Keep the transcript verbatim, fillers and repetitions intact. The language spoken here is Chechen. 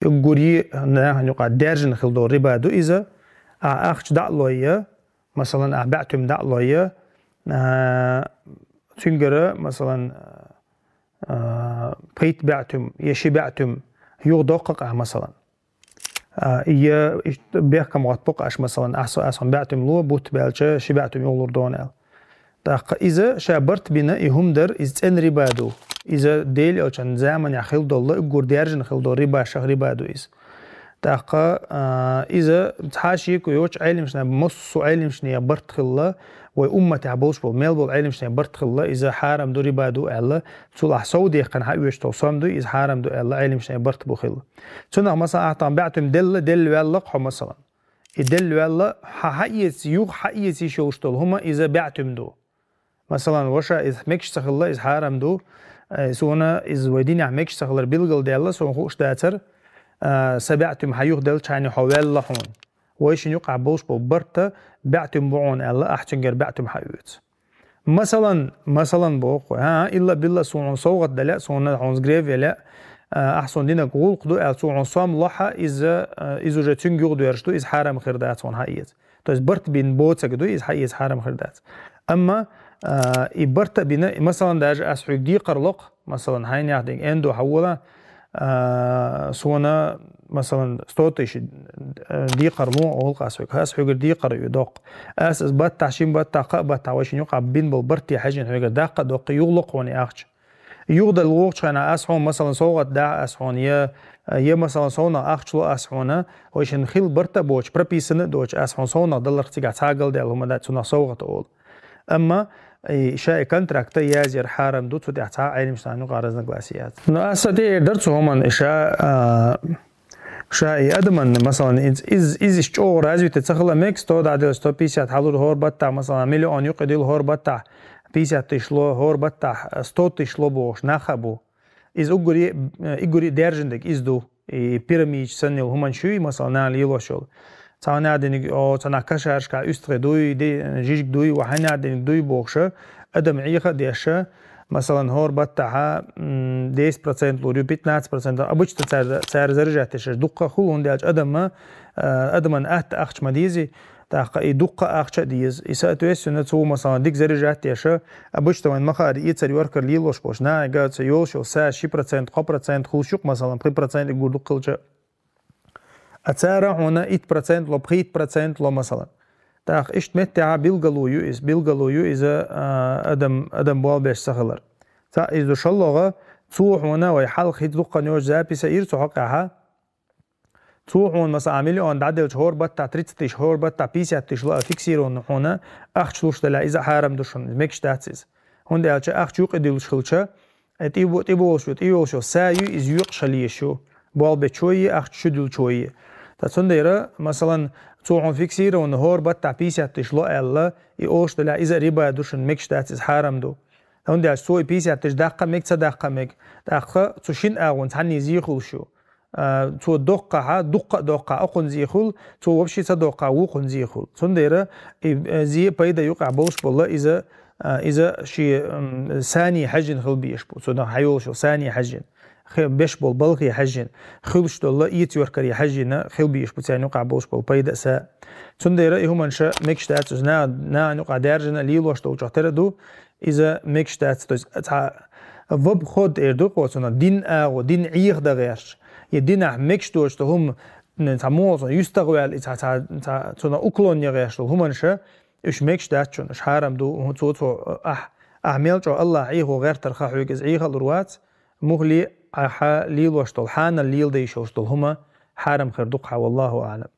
уггаре нахана юкъа даьржина хила дола риба ду иза, ахь ахча дӀа а лой, масалан, ахь баьӀтуьма дӀа а лой, а, цуьнгара, масалан, а, пхийтта баьӀтуьма е ши баьӀтуьма юхадоккху-кх ахь, масалан. А, е иштта бехкам гӀоттабу-кх ахь, масалан, ахь со-, ахь хьуна баьӀтуьма ло, бутт баьлча ши баьӀтуьма юхалур ду аьлла. ТӀаккха иза ша барт бина, и хӀума дар, иза цӀена риба ду. Иза Делан Элчан заманахь хила дола, уггаре даьржина хила дола рибашех риба ду иза. ТӀаккха, а, иза цхьа шеко йоцуш Ӏеламнахана, массо а Ӏеламнахана барт хилла, вай умматехь болуш болу, мел болу Ӏеламнахана барт хилла, иза хьарам ду, риба ду аьлла, цул ахь сов дехкина хьаоьцуш долу сом ду, иза хьарам ду аьлла, Ӏеламнахана барт бу хилла. Цунах, масалан, ахь тахана баьӀтуьма делла, делла ваьлла-кх хьо, масалан. И делла ваьлла, хьан хьаэца, юха хьаэца йиш йолуш долу хӀума иза баьӀтуьма ду. Масалан, ваша, иза мегаш ца хилла, иза хьарам ду. Э, суна иза вай динехь мегаш ца хилар билгалдаьлла, суна хууш дацара, а, сан баьӀтуьма хьан юхаделча хьайна хьо ваьлла хьуна. Вайшинна юкъахь болуш болу барт баьӀтуьма бу хьуна аьлла, ахь цуьнгара баьӀтуьма хьаоьцу. Масалан, масалан, боху вай, хӀан, илла-билла суна хьуна совгӀат дале а, суна хьуна гревь еле а, а, ахь суна динарг гӀуллакх ду аьлла, цо хьуна сом лохь а, иза, а, иза уже цуьнга юхадоьрзуш ду, иза хьарам хир дац хьуна хьаэца. То есть барт бина боцург ду, иза хьаэца хьарам хир дац. Амма, а, и барт а бина, масалан, даже ас хьоьга декхар ло-кх, масалан, хьайна яхдинг эндо хьан вола, а, суна, масалан, сто тысяч, а, декхар ло, олу-кх ас хьоьга, ас хьоьгара декхар ю доккху. Ас, ас баттахь, шин баттахь, кхаа баттахь вайшинна юкъахь бина болу барте хьаьжжина хьоьгара даккха а доккху, юхало-кх хьуна и ахча. Юхадала вогӀучу хенахь ас хьуна, масалан, совгӀат дахь ас хьуна, я, я, масалан, совнах ахча ло ас хьуна, вайшинна хила барт а боцуш, прописано а доцуш, ас хьуна совнах даларх цигахь цхьа галдаьлла хӀума дац, цунах совгӀат олу. Амма, и, ша и контракт а язъяр хьарам ду, цу тӀехь цхьа а Ӏеламнахана юкъахь разногласие яц. Ну, аса тӀе эр дара цу хӀуманна, и ша, а, ша и адаман, масалан, из, из, из иш чӀогӀа развитый ца хила мега, сто дӀаделла, сто пятьдесят хьалур хӀора баттахь, масалан, миллион юкъа дилла хӀора баттахь, пятьдесят тысяч ло хӀора баттахь, сто тысяч ло бохуш нах а бу. Иза уггаре, уггаре даьржина дерг иза ду. И пирамидаш санна йолу хӀуманаш ю, масалан, нана лелош йолу. Цхьа нана диниг, о, цхьа нах кошарашкахь уьстагӀий дуй, де-, жижиг дуй, ва хьайна диниг дуй бохуша, адам Ӏеха а деша, масалан, хӀора баттахьа, м, десять процент лур ю, пятнадцать процент, обычно цара, цара заряжать дешаш дуккха хула, хӀунда аьлча адамма, а, адаман атта ахча ма дезий, тӀаккха и дуккха ахча а деза. И, соответственно, цо, масалан, дика заряжать деша, обычно вайн махара эцар йоркар лелош болуш, нага ца йолуш йолу са ши процент, кхо процент хуш ю-кх, масалан, пхи процент и гур дуккхилча. А цара хьуна итт процент ло, пхийтта процент ло, масалан. ТӀаккха иштта меттехьа билгало ю иза, билгало ю иза, а, адам, адам болбеш ца хилар. Цхьаъ иза ду шаллогӀа, цо хьуна вай хьалха хӀинца дуккха йоцу записа ира цу хьокъехьа. Цо хьуна, масала, миллион дӀаделча хӀора баттахь тридцать тысяч, хӀора баттахь пятьдесят тысяч ло а фиксированно хьуна ахча луш далахь, иза хьарам ду шуна, мегаш дац иза. ХӀунда аьлча ахча юкъа дилуш хилча, э, тӀе бу-, тӀе болуш ю, тӀе йолуш ю, са ю, иза юкъа шалъеш ю, болбечой, ахча шу дилчой. Ткъа цундела, масалан, цо хьуна фиксированно хӀора баттахь пятьдесят тысяч ло аьлла, и олуш далахь, иза риба ду шуна, мегаш дац, иза хьарам ду. ХӀунда аьлча цо и пятьдесят тысяч даккха мега, ца даккха мега. ТӀаккха цу шина агӀонца цхьанне зе хуьлуш ю. А, цо доккхахьа, дуккха а доккхахьа, окхунна зе хуьлу, цо вообще ца доккхахьа, вукхунна зе хуьлу. Цундела и, э, зе пайда юкъахь болуш болла, иза, а, иза шен, м, сане хьаьжжина хила безаш бу. Цунах хьайолуш йолу сане хьаьжжина. Хе-, беш болу балхе хьаьжжина. Хуьлуш долла эца йоркаре хьаьжжина хила безаш бу, царна юкъахь болуш болу пайда а, са. Цундела и хӀуманаш мегаш дац, иза на-, нахана юкъахь даьржина лелош долчух тера ду, иза мегаш дац, то есть цхьа в обход эр ду-кх оцунах, дин агӀо, дин Ӏеха дан гӀерташ. И динахь мегаш доцу хӀума, м, цхьа муха цунах юьстагӀваьлла, и цхьа, цхьа, цхьа цунах уклон ян гӀерташ долу хӀуманаш, уьш мегаш дац шуна, уьш хьарам ду, хӀу-, цо, цо, ахь, ахь мел чӀогӀа Аллах Ӏехо гӀертарха хьоьга иза Ӏеха а лур вац, муххале а хьан лелош долу, хьанал леладайш йолуш долу хӀума хьарам хир ду-кх хьан, валлаху аӀлам.